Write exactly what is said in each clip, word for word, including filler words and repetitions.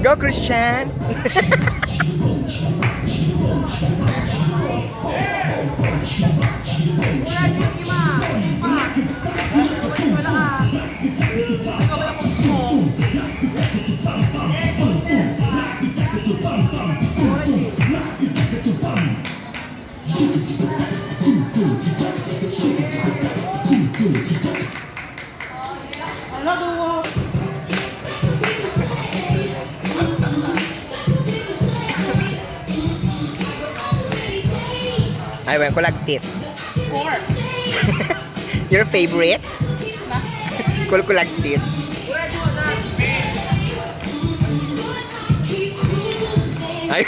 Go, Christian! Ay, wen, kulagtit. Of course. Your favorite? Kulkulagtit. Ay.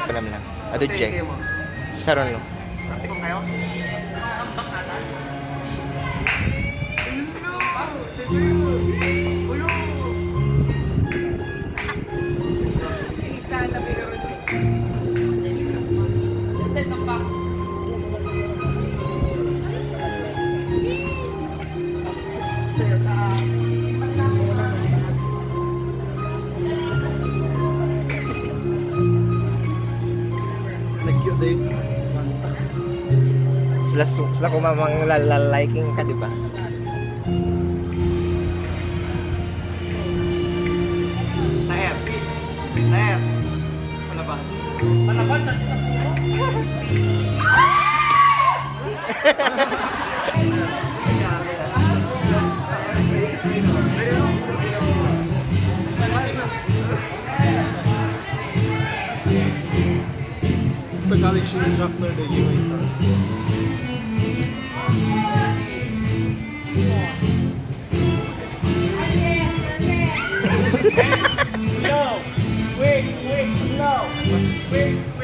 Alam lang. Adu, Jay. Saron, no? Praktikon kayo? Ulo! Ulo! Sana, pero Send ng back. Sir, ah, Nag-cute din. Sila su-, sila kumamang lalaliking ka, di ba? Naer. Naer. Ano ba? Ano ba? It's the college instructor, the U S, huh? Slow. Quick, quick, slow. Quick.